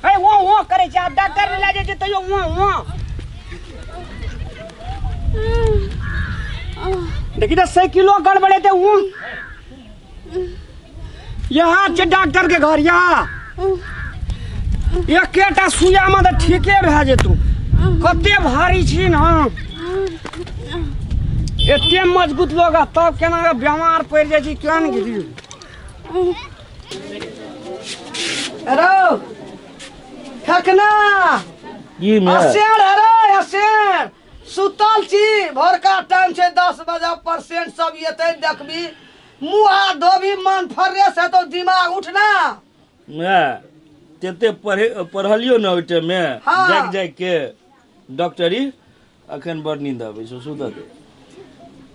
ए वो वो करे छै, आब डॉक्टर लग जाइ छै तैयो वो वो। देखी तऽ साइकिलो गड़बड़ेतै। वो यहाँ छै डॉक्टर के घर, यहाँ एकेटा सुइयामे तऽ ठीके भए जेतौ। कते भारी छी ने, एते मजबूत लोग आ तब केना कऽ बेमार पड़ि जाइ छी केहन गेलियै। अरे ठकना की मे असेर, अरे असेर सुतल छी। भोरका टाइम छै, 10 बजे परसेंट सब एतै, देखबी, मुँह हाथ धोबी, मन फ्रेश हेतौ, दिमाग उठना। मे तेते पढ़े पढ़लियो ने ओहि टाइम मे। हाँ। जाग जाग के डॉक्टरी, अखन बड़ नींद आबै छौ, सुतऽ दे।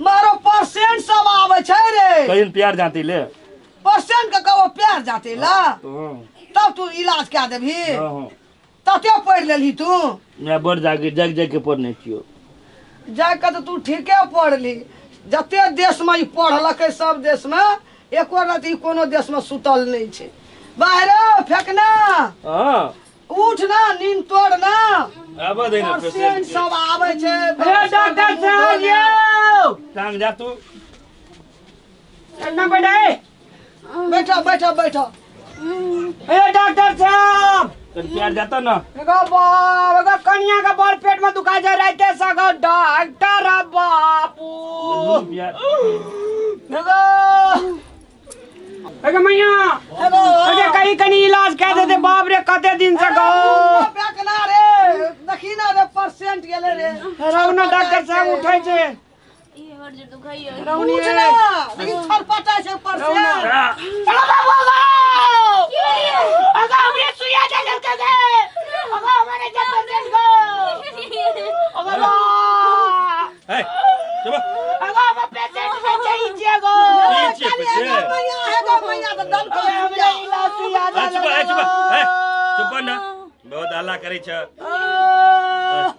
मारो परसेंट सब आबै छै रे। कहिन प्यार जाती ले। परसेंट के कहो प्यार जाते ला। हाँ। तब तू इलाज कए देबही? हाँ हाँ। तते पढ़ि लेलही तू? मैं बड़ जाग जाग जाग के पढ़ने छियो। जाके तऽ तू ठीके पढ़ली। जते देशमे ई पढ़लकै सब देशमे एको रति कोनो देशमे सुतल नहि छै। बाहर फेकना। हाँ। उठ ना, नींद तोड़ ना। आबऽ दे ने। पेशेंट सब आबै छै। ए डॉक्टर साहब यौ। टांग जा तू। एना बैठे। बैठो बैठो बैठो। ए डॉक्टर साहब, तन प्यार जाता ना। एगो बाप, एगो कनिया के बड़ पेट में दुखा जाय राते से गो डॉक्टर बापू। प्यार। एगो एगो मैया। हेलो। अरे कहीं कहीं इलाज कह देते, बाप रे, कते दिन से गो। फेकना रे, देखी ना रे, परसेंट गेलै रे। रौना डॉक्टर साहब उठै छै। ई बड़ जोर दुखाइया। रौनी। उठ ना, लेकिन छरपटाइ छै परसेंट। अरे बाबू गो, अगर हमरे सुइया दे देलकै गे, अगर हमारे जे पेशेंट गो, अगर बा ए चुप। अगर हम पेशेंट में चाहिए छियै गो। की छियै पेशेंट? मैया हे गो मैया, तऽ दलको। अगर हमरे इलाज सुइया दे। ए, चुप, ए, चुप, ए, चुप ना, बहुत हल्ला करै छ।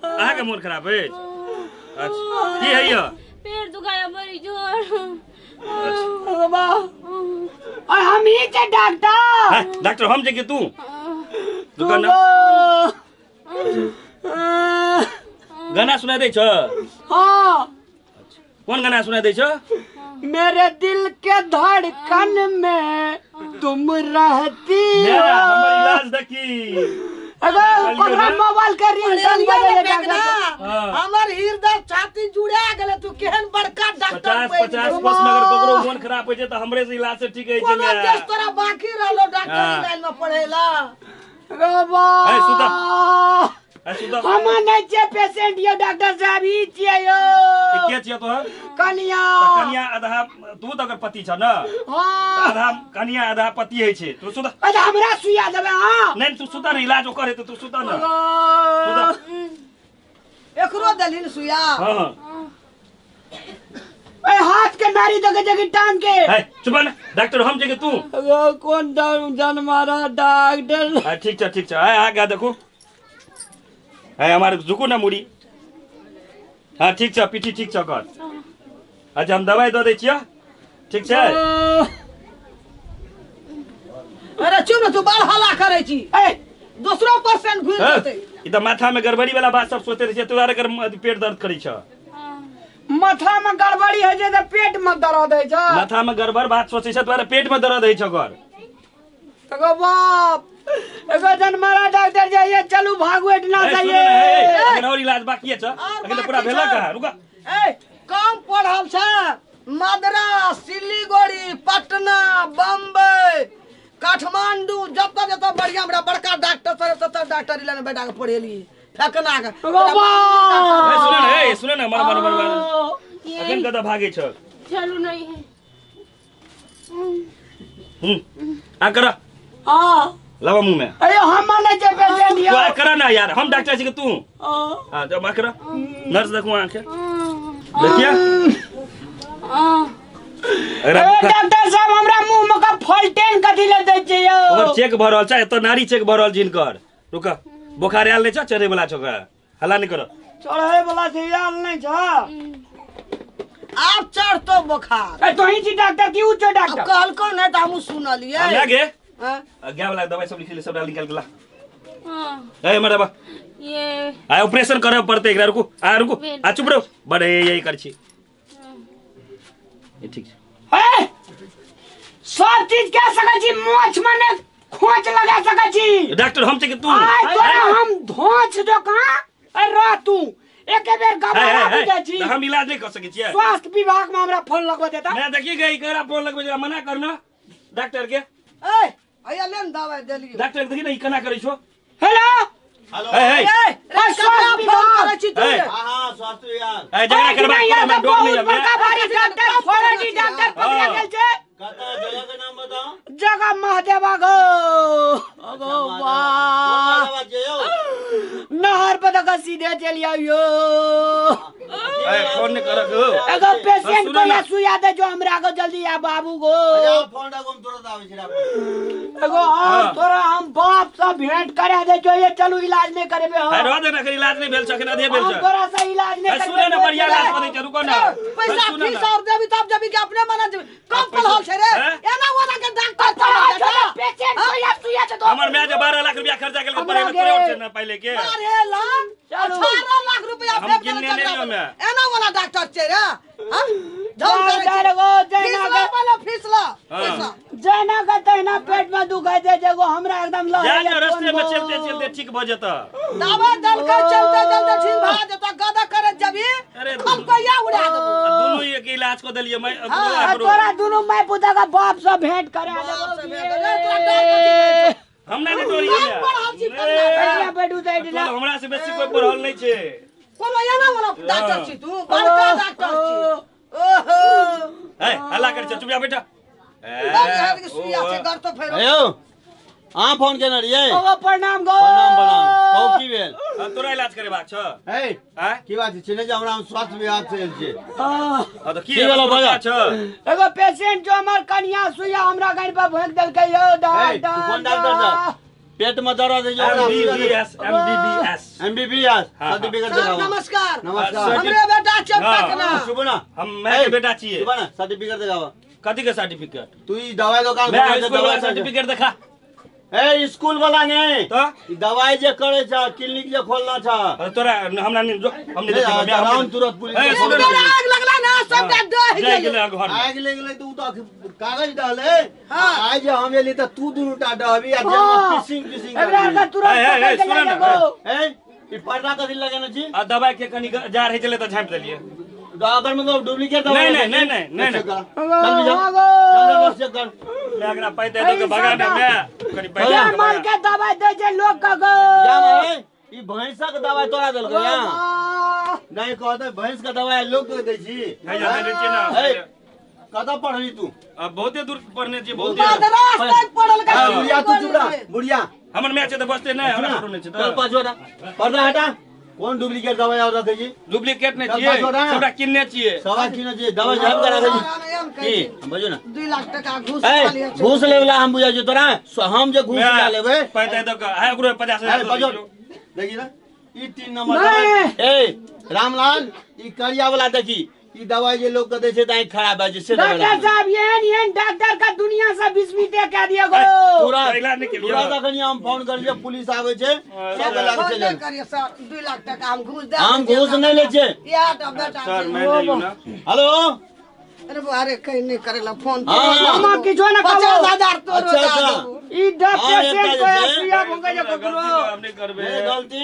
अहाँके मोन खराब अछि? अच्छा, की हैया? पेट दुखाया बड़ी जोर। अच्छा। बा और हम ही छे डॉक्टर। हैं, डॉक्टर हम जे कि तू तू गाना गाना सुना दै छ? हाँ। कोन गाना सुना दै छ? मेरे दिल के धड़कन में तुम रहती हो। मेरा हमर इलाज देखी। अगर ओकरा मोबाइल के रिंगटोन बजेले फेकना। डॉक्टर। हाँ। हमर हृदय छाती जुड़ा गेलै, तू केहन बड़का डॉक्टर 50 बनि 50 गेलौ। वर्ष में अगर ककरो मोन खराब होइ छै तऽ हमरे से इलाज से ठीक होइ छै। कोनो ने देश तोरा बाकी रहलो डॉक्टर हाँ। लाइन में पढ़ेला? रे ए, सुता। बा ए, सुता। हम नहीं छियै पेशेंट यौ डॉक्टर साहब, ई छियै यौ। ई के छियै तोहर? कनिया। तऽ कनिया आधा, तू तऽ ओकर पति छ ने? हाँ। आधा कनिया आधा पति होइ छै। तू सुता। अच्छा, हमरा सुइया देबै? हाँ। नहि, तू सुता ने, इलाज ओकर हेतै, तू सुता ने, सुता। एकरो देलहिन सुइया? हाँ। ए हाथ के नारी देखे छै कि टांग के? है, चुप ना, डॉक्टर हम जे कि तू? अगो कोन जनमारा डॉक्टर। हाँ, ठीक छ, ठीक छ। है, आगा देखू है, हमार झुकू ना मुड़ी। हाँ, ठीक छ, पीठी ठीक छ कर। अच्छा, हम दवाई दऽ दै छियै, ठीक छै? अरे चुप ने, तू बड़ हल्ला करै छी। ए दोसरो परसेंट घुरि हाँ, जेतै। ई तऽ माथा में गड़बड़ी वाला बात सब सोचते रहै छै, तोरा एकर पेट दर्द करै छ। माथा में गड़बड़ी होइ छै तऽ पेट में दर्द होइ छै। माथा में गड़बड़ बात सोचै छै तोरा पेट में दर्द होइ छ ओकर। एगो बाप, एगो जनमारा डॉक्टर जाइए, चलू भागू एटना ए, से। सुनू ने, ए, ये अखन और इलाज बाकी छ। और अखन तऽ पूरा बाकी भेलक छ। कहाँ, रुका। ए कम पढ़ल छै? मद्रास, सिलीगुड़ी, पटना, बम्बई, काठमांडू, जतऽ जतऽ बढ़िया बढ़िया बड़का डॉक्टर सर, ततऽ डॉक्टरी लाइन बैठा के पढ़ेली फेकना के। एगो बाप। ए, सुनू ने, ए, सुनू ने, मर मर मर मर। अखन कतऽ भागै छ? चलू नहीं है। आ कर। हाँ। लावा मुँह में। अरे हम नहीं छै पेशेंट तू यौ। आ कर ना यार, हम डॉक्टर छी कि तू? हाँ। हाँ, जब आ कर, नर्स देखू आँखें देखिए अगर ए डॉक्टर साहब, हमरा मुंह में का फलटेन कथी ले दै छै यौ? ओकर चेक भऽ रहल छै एतऽ, नाड़ी चेक भऽ रहल छै हिनकर। रुक, बोखार आयल नहि छ, चढ़ै वाला छ ओकरा, हल्ला नहि कर। चढ़ै वाला छै, आयल नहि छ। आब चढ़तो बोखार। ए तोही छी डॉक्टर की उ छौ आब डॉक्टर? कहलको नहि तऽ हमहूँ सुनलियै। हमरा गे। हाँ? आ गाय वाला दवाई सब लिख ले, सबटा निकाल के ला। हाँ। ए मरे बा। ये आ ऑपरेशन करे पड़ते एकरा, रुकू, आ रुकू, आ चुप रहो, बड़े यही कर छी। ये ठीक छै। हे सब चीज कह सकै छी, मोछ मने खोच लगा सकै छी। डॉक्टर हम छै कि तू? आइ तोरा हम धोछ जकाँ अरे रह तू एके बेर हे, गवारा हे, हे, बुझै छी। तऽ हम इलाज नहि कऽ सकै छियै। स्वास्थ्य विभाग में हमरा फोन लगवा देता। मैं देखी गई करा फोन लगबै जरा मना करना डॉक्टर के। ए अया ले ने दवाई देलियो। डॉक्टर के देखी ने ई केना करै छौ। Hello hello. हे, हे। ए, रे, स्वास्थ्य ककरा फोन विभाग। करै छी तू ए। रे? हाँ हाँ स्वास्थ्य विभाग। ए, झगड़ा करबा नहीं, यार, हमरा तऽ डोक नहि बहुत आबै। बड़का भारी डॉक्टर फौरनी डॉक्टर पकड़ा हाँ। गेल छै। कतऽ जगह के नाम बताओ? जगह महादेवा गो। अगो कोन वाह। महादेवा छै यौ? नहर पर तऽ सीधे चलि आबियो। ए, फोन नहि करक हो। एगो पेशेंट सुनू को ना। या सुइया दे जो हमरा को जल्दी आ बाबू गो। अच्छा, फोन राखू, हम तुरंत आबै छी, राखू। एगो और हाँ। तोरा हम बाप से भेंट करा दे जो ये चलू इलाज नहीं करेबे हम। ए, रह दे ना, एखन इलाज नहीं भेल छै, एखन आधे भेल हम छै। तोरा से इलाज नहीं ए, सुने करेबे। ना, बढ़िया इलाज करै छै, रुको ना। पैसा ए, सुने फीस ना। और देबी तब जेबी कि अपने मने जेबी? कम पढ़ल छै रे? हैं? एना ओना के डॉक्टर तोरा पढ़ल छोड़ा छै। पेशेंट को या सुइया दे दो। हमर माय जे 12 लाख रुपया खर्चा केलकै हमरा पढ़े में, तोरे गे। और छै ना पहिले के। 12 लाख? चलू। 18 लाख रुपया हम फेंक गिनने देलकै नहि चंद्रा रहियो पर। मैं। एना वाला डॉक्टर छै रे? हाँ? झल जा, करै जा छै। रे गो, जैना फीस के- ला, पहिले फीस ला, हाँ। पैसा। जैना के तहिना पेट में दुखाइ छै जे एगो हमरा एकदम जा लहरैया ने, रस्ते में कोन चलते गो। चलते ठीक भऽ जेतऽ। दवा देलकै, चलते चलते ठीक भए जेतऽ। गदा करैत जेबही, अरे खलकैया उड़ा देबौ। आ दुनू एक इलाज कऽ देलियै मैं आ तोरा दुनू माय पुता के बाप से भेंट करा बाप से देबो। भेंट करा, तोरा डर कथी कहै छौ? हम नहि डरियै। कम पढ़ल छी, पगला। बैठिया बैठू तऽ एहिठिना। हमरा से बेसी कोई पढ़ल नहीं छै। कोनो एना वाला डॉक्टर छी तू, बड़का डॉक्टर छी। ओहो। ए, हल्ला कर छै, चुप जा बैठा। ए, डर जे हट के सुइया छै, घर तो फेरो। हे यौ, अहाँ फोन केने रहियै? ओ प्रणाम गो। प्रणाम प्रणाम, कहू की भेल? आ, तोरा इलाज करेबाक छ? हे, आँय? की बात छै? चिन्है छी हमरा? हम स्वास्थ्य विभाग से आयल छियै। हाँ। आ, तऽ की की भेलौ, तोरा बाजा? छ? एगो पेशेंट जो हमर कनिया सुइया हमरा गाड़ी पर भोंक देलकै यौ। हे, तू कोन डॉक्टर छ? पेट में दर्द है जो MBBS, MBBS। MBBS. हाँ, सर्टिफिकेट सर देखाओ। नमस्कार। नमस्कार। हमरे बेटा छै हाँ। पटना। सुबह ना। हम मैं के बेटा छियै। सुबह ना, सर्टिफिकेट देखाओ। कथी के सर्टिफिकेट? तू ई दवाई दुकान मैं खोलै छै, स्कूल वाला दवाई सर्टिफिकेट देखा। ए, स्कूल वाला नहीं। तऽ? ई दवाई जे करे छ, क्लिनिक जे खोलना छ। अरे तोरा हमरा नहीं जो, हम नहीं नहीं, देखबै, आ, हम चलाउन नहीं- तुरंत पुलिस ए, के। सुन एक बेर आग लगला ना, सबटा डहि जाय गेलै। गेलै घर में। आगि लागि गेलै तऽ उ तऽ कागज डहलै। हाँ। आइ जे हम एली तऽ तू दुनू टा डहबी आ जेल में पिसिंग पिसिंग एकरा करबी। आरके तुरंत ए, ए, पकड़ के सुन लए ना, जाबो। ए, ई पर्दा कथी लगेने छी? आ दवाई के कनी जा रहै छलै तऽ झाँपि देलियै। अगर मतलब डुप्लीकेट दवाई नहीं, रखै नहीं, छी? नहीं, नहीं, चेक नहीं। कर। चल भी जा। आगो। चल जा, चेक कर। मैं एकरा पाइ दे दो के भगा दे, मैं कनी पाइ दे जा के माल भगा। के दवाई दे छै लोक के गो। जा मारे, ई भैंसक दवाई तोरा देलकै या? वाह। नहीं कहतै भैंस के दवाई लोक के दै छी। नहीं, जा दै छियै ना। ए, कतऽ पढ़ली तू? आ, बहुते दूर पढ़ने छियै, बहुते। मद्रास तक पढ़ल ए, बुढ़िया तू चुप रह, बुढ़िया। हमर माय छै तऽ बसते नहि, हमरा फोटो नहि छै चल तऽ। पाछू हटा, पर्दा हटा। कोन डुप्लीकेट दवाई और रखै छी? डुप्लीकेट नहि चल छियै, पाछू हटा। सबटा किनने छियै। सवा किनो छी, दवाई झापि कऽ रखै छी। की की बजू ना। 2 लाख टका घूस ए, खाली छै। घूस लेवला हम बुझै छी तोरा, हम जे घूस लए लेबै। पाइ दे दो के, आ, ओकरो 50,000 ए, दऽ बजो। दियौ। देखी ना, ई 3 नंबर नहीं। दवाई। ए, रामलाल, ई करिया वाला देखी, ई दवाई जे लोग के दै छै तऽ आँखि खराब भए जाइ छै, से दवाई डॉक्टर राखू। साहब एहन एहन डॉक्टर का दुनिया से विस्मित कए दिया गो। तोरा इलाज नहि केलियै। तोरा तखनी हम फोन करियै, पुलिस आबै छै, सब लए फोन के चलि नहि जाउ। करियौ सर, 2 लाख टका हम घूस दे हम दै छियै। घूस नहि लै छियै। इएह टा बेटा सर छै। मानि जाइयौ ना। हेलो। अरे बा, अरे कहीं नहीं करेला फोन। हाँ। हम किछो न कहबो। 50,000 तोरो अच्छा, दए अच्छा। देबो। ई डॉक्टर हाँ, एकटा पेशेंट जे को छै, सुइया भोंकै छै ककरो। गलती हम नहि करबै। मेरे गलती।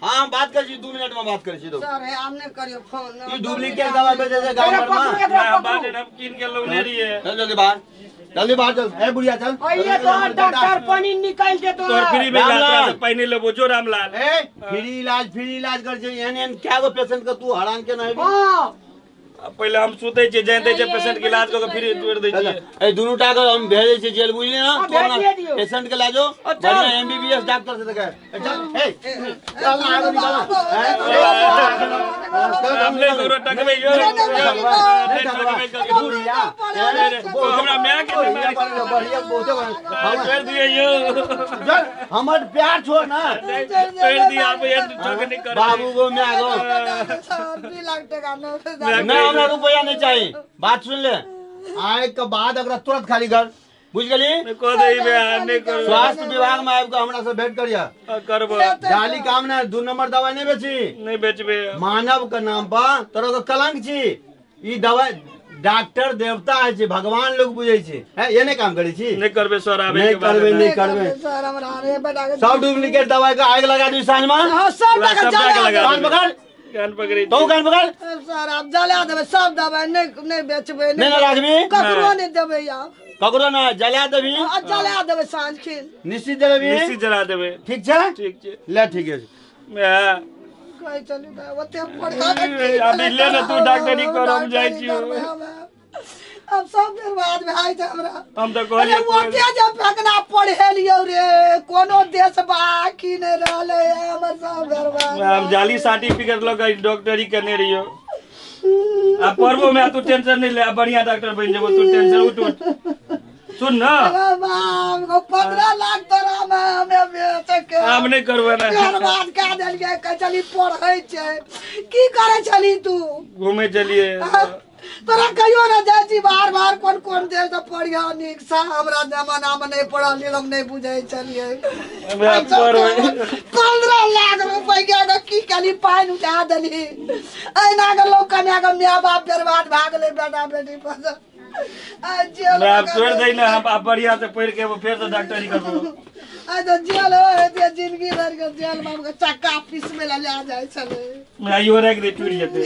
हाँ, हम बात करै छी, 2 मिनट में बात करै छी तो। सर हे आम नहि करियौ फोन। ई डुप्लीकेट दवाई बेचै छै गाँव एकरा भरमे। पकड़ू, एकरा मैं पकड़ू। बाटे हम कीन के लौने रहियै। चल जल्दी बाहर, जल्दी बाहर चल। ए बुढ़िया चल। आइए तो डॉक्टर पानी निकाल दे तो। तोहर फ्री में इलाज रामलाल। तोरा से पाइ नहि लेबो, जो रामलाल। ए, फ्री इलाज, फ्री इलाज कर छै, एहन एहन कए गो पेशेंट के तू हरान केने हेबी। हाँ। आ, पहिले हम सुतै छियै, जानि दै छियै पेशेंट के इलाज कऽ के फ्री तोड़ि दै चल, छियै। ए दुनू टा के हम भेजै छियै जेल, बुझली ना? हाँ, तू अपना भेजिए दियौ। पेशेंट के लए जो, अच्छा। बढ़िया एमबीबीएस डॉक्टर से देखा। ए, चल, ए, चल ना, आगे निकल ना। ए, हम नहि ककरो टकबै यौ। नहि टकबै ककरो। बुढ़िया, हमरा माय के नहि मारै। बढ़िया, बहुते बढ़िया। छोड़ि दियै यौ। चल, हमर प्यार छोड़ ना। छोड़ि दियै, आब एहन ठक नहि करबै। बाबू गो, my go. Sir 2 lakh टका नहि नहीं, हमरा रुपया नहीं चाहिए। बात सुन ले, आए के बाद अगर तुरंत खाली कर, बुझ गेली? कह दे बे नहीं करबो। स्वास्थ्य विभाग में आबि कऽ हमरा से भेंट करिया। करबो। जाली काम ना, 2 नंबर दवाई नहीं बेची। नहीं बेचबे। मानव के नाम पर तोरा के कलंक छी। ई दवाई डॉक्टर देवता है छी, भगवान लोग बुझै छी। हैं, ये नहीं काम करै छी? नहीं करबे सर, आबे नहीं के बाद करबे, ना। नहीं करबे। सर, हमरा रे बेटा के सब डुप्लीकेट दवाई के आग लगा दी साँझ में। हाँ, सब पूरा टका सब जला टका लगा देबै। कान पकड़। कान पकड़े। तू कान पकड़। सर, आप जला देबै सब दवाई, नहीं नहीं बेचबै, नहीं ना राखबी? ककरो नहीं देबै आप। ककरो ना जला देबी। हाँ, जला देबै साँझ खिन। निश्चित जलेबी? निश्चित जला देबै। ठीक छै? ठीक छै। ले ठीक है। मैं कहै चलू तऽ ओते पढ़ा के की अभी ले ने तू डॉक्टरी कर, हम जाइ छियौ। अब सब बर्बाद भए छै हमरा। हम तऽ कहलियै अरे ओते जे फेकना पढ़ेलियौ रे, कोनो देश बाकी नहि रहलै, हमर सब बर्बाद। हम जाली सर्टिफिकेट लऽ कऽ डॉक्टरी करने रहियो। आ पढ़बो में तू टेंशन नहीं ले, आ बढ़िया डॉक्टर बन जेबो, तू टेंशन उठ उठ। सुन ना। अरे बाप, 15 लाख तोरा में हमे बेच के। आब नहीं करबे ना। बर्बाद कए देलियै, कहै छली पढ़ै छै, की करै छली तू? घूमे चलिए। तोरा कहियो ना जाइ छी बार बार कोन कोन देश से पढ़िया नीक सा, हमरा जमाना में नहीं पढ़ल, हम नहीं बुझै छलियै। 15 लाख रुपैया के की केली, पानि उठा देली। एना के लोग कन्या के my बाप बर्बाद भए गेलै, बेटा बेटी पर। मैं छोड़ दे ना, हम आप बढ़िया से पढ़ के फिर से डॉक्टरी करबो। आ तो जेल हो जेल, जिंदगी भर के जेल में चक्का पीस में ले जाइ छलै। मैं आइयो राखि दे, टूटि जेतै।